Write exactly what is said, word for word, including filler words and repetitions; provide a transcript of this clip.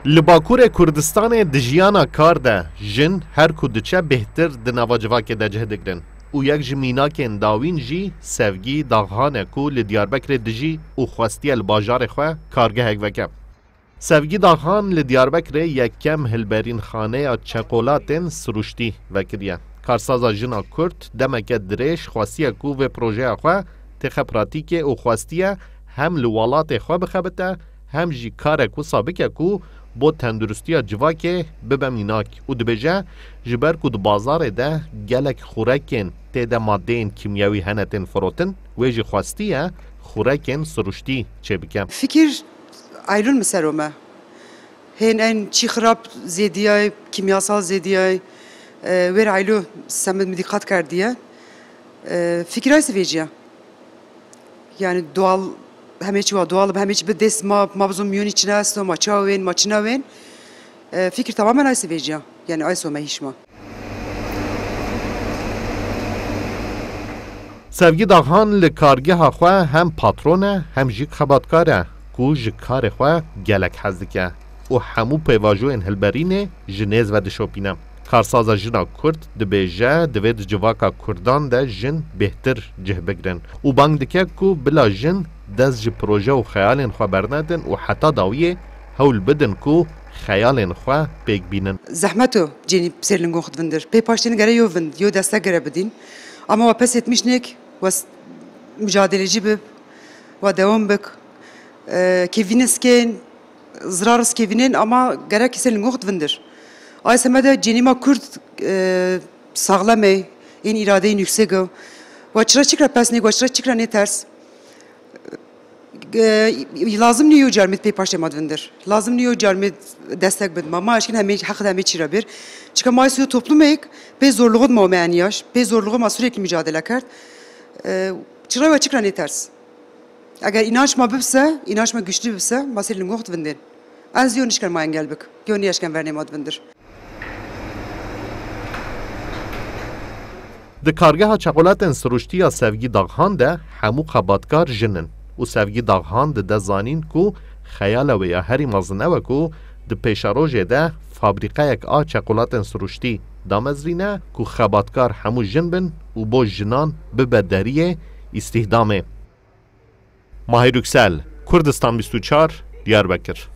Li Bakurê Kurdistanê di jiyana kar de jin her ku diçe bêhtir di nava civakê de cih digrin û yek ji mînakên dawîn jî Sevgî Daxan e ku li Diyarbekirê dijî û xwestiye li bajarê xwe kargehek veke. Sevgî Daxan li Diyarbekirê yekem hilberînxaneya çekolatên siruştî vekiriye. Karsaza jina Kurd demeke dirêj xwestiye ku vê projeya xwe têxe pratîkê û xwestiye hem li welatê xwe bixebite, hem jî karek wisa bike ku bo tenduristiya civakê bibe mînak û dibêje, ji ber ku di bazarê de gelek xurekên tê de madeyên kîmyewî hene tên firotin, wê jî xwestiye xurekên siruştî çêbike. Fikir eylûn mi ser ome. Hên en çî xirab zêdiyay, kîmyasal zêdiyay, e, wêr eylû semid mi dîqat kerdiye. E, fikir ay sivêciya. Yani doğal, hemê çi wa doğal, hemê çi bi dest ma, ma bizon miyonî çi ne esto, ma çawa wên, ma çi ne wên. E, fikir tamamen ay sivêciya. Yani ay some hîşma. Sevgî Daxan li kargeha xwe hem patron e, hem jî xebatkar e, ku ji karê xwe gelek hez dike û hemû pêvajoyên hilberînê ji nêz ve dişopîne. Karsaza jina Kurd dibêje, divê di civaka Kurdan de jin bêhtir cih bigrin û bang dike ku bila jin dest ji proje û xeyalên xwe bernedin û heta dawiyê hewl bidin ku xeyalên xwe pêk bînin. Zehmet o cênî ser lingo xwe divindir. Pê paştên gere yo vind, yo destek gere bidîn. Ama wa pes etmiş nek, wa s-, mücadeleci bib, wa dewam bik. E, kevîn eskên, zirar eskevînên, ama gerek ser lingo xwe divindir. Ay semede cênî ma Kurd, e, saxlem e, ên îradeyên yüksek o. Wa çira çikra pes nek, wa çira çikra nê ters. E, lazim nîyo carmêt pê paştê ma divindir. Lazim nîyo carmêt destek bid ma. Ma eşkin hemê, heq hemê çî re bir. Çika ma siyo toplumek pê zorluğu ma me eniyaş, pê zorluğu ma sürekli mücadele kerd. E, çira ve çikra nê ters. Eger inanç ma bibse, inanç ma güçlü bibse, ma ser lingox divindin. En ziyo nişken ma engel bik. Yo nî eşken vernê ma divindir. Di kargeha çekolatên siruştî ya Sevgî Daxhan de hemû xebatkar jin in û Sevgî Daxhan dide zanîn ku xeyala wê ya herî mezin ew e ku di pêşerojê de fabrîqeyek a çekolatên siruştî damezrîne ku xebatkar hemû jin bin û bo jinan bibe deriyê îstîhdamê. Mahir Yüksel, Kurdistan bîst û çar, Diyarbekir.